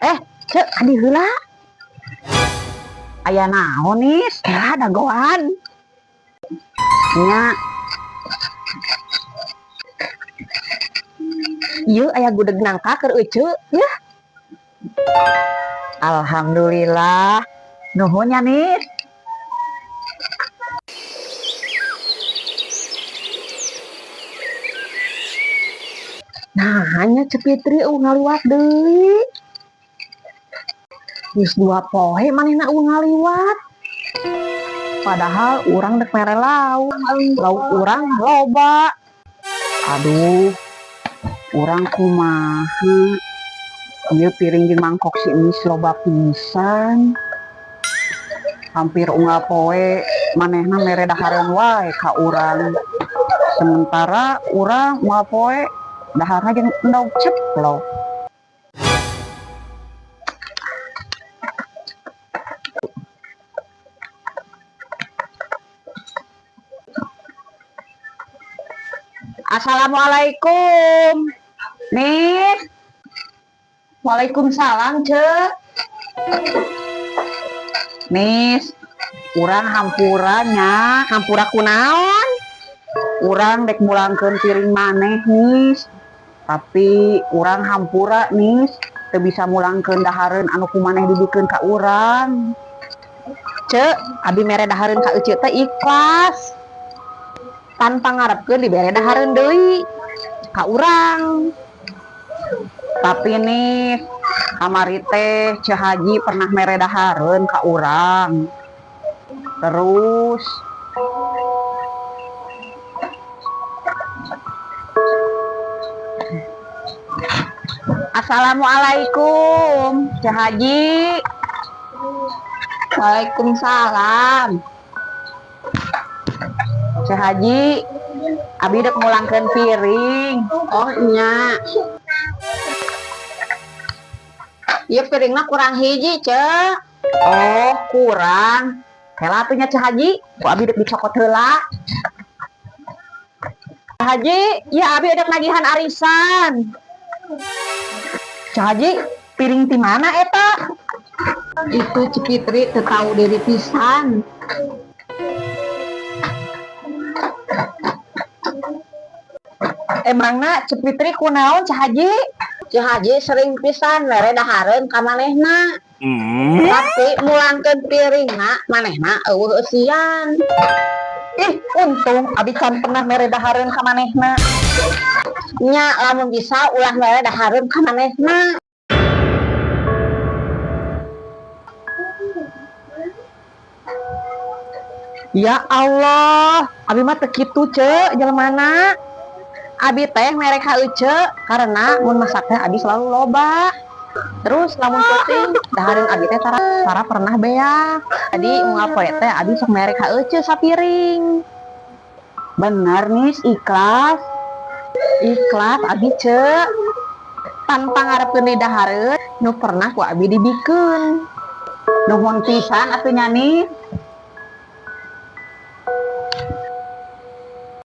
Eh, Cek, kadi heula. Aya naon, Nis? Kela dagoan. Nya. Ieu aya gudeg nangka keur Ece, ya. Alhamdulillah. Nuhun nya, Nis. Nah, nya Ceu Fitri euweuh ngaliwat deui. Geus 2 poe manehna euweuh ngaliwat. Padahal urang dek mere lauk. Lauk urang loba. Aduh, urang kumaha? Ieu piring jeung mangkok si Emis loba pisan. Hampir unggal poe manehna mere dahareun wae ka urang. Sementara urang unggal poe daharna jeung endog ceplok. Assalamualaikum. Nis. Waalaikumsalam, Cek. Nis, urang hampura nya. Hampura kunaon? Urang dek mulangkeun piring maneh, Nis. Tapi urang hampura, Nis, teu bisa mulangkeun dahareun anu ku maneh dibikeun ka urang. Cek, abi mere dahareun ka Ece teh ikhlas. Tanpa ngarepkeun dibere dahareun deui ka urang. Tapi nih, kamari teh Ceu Haji pernah mere dahareun ka urang. Terus Assalamualaikum, Ceu Haji. Waalaikumsalam. Ceu Haji, abi dek mulangkeun piring. Oh nya. Ieu piringna kurang hiji, Cek. Oh, kurang. Kela atuh nya, Ceu Haji, ku abi dek dicokot heula. Ceu Haji, ya abi dek nagihan arisan. Ceu Haji, piring ti mana eta? Itu Ceu Fitri teu tahu diri pisan. Emangna Ceu Fitri kunaon, Ceu Haji? Ceu Haji sering pisan mere dahareun ka manehna. Tapi mulangkeun piringna manehna euweuh eusian. Ih, untung abi can pernah mere dahareun ka manehna. Nya, lamun bisa ulah mere dahareun ka manehna. Ya Allah, abi mah teu kitu, Ceu, jelemana. Abi teh mere ka Ece karena mun masak teh abi selalu loba. Terus lamun peuting dahareun abi teh tara pernah beak. Jadi unggal poe teh abi sok mere ka Ece sapiring. Bener, Nis, ikhlas? Ikhlas abi, Ceu. Tanpa ngarepkeun deui dahareun nu pernah ku abi dibikeun. Nuhun pisan atuh nya, Nis.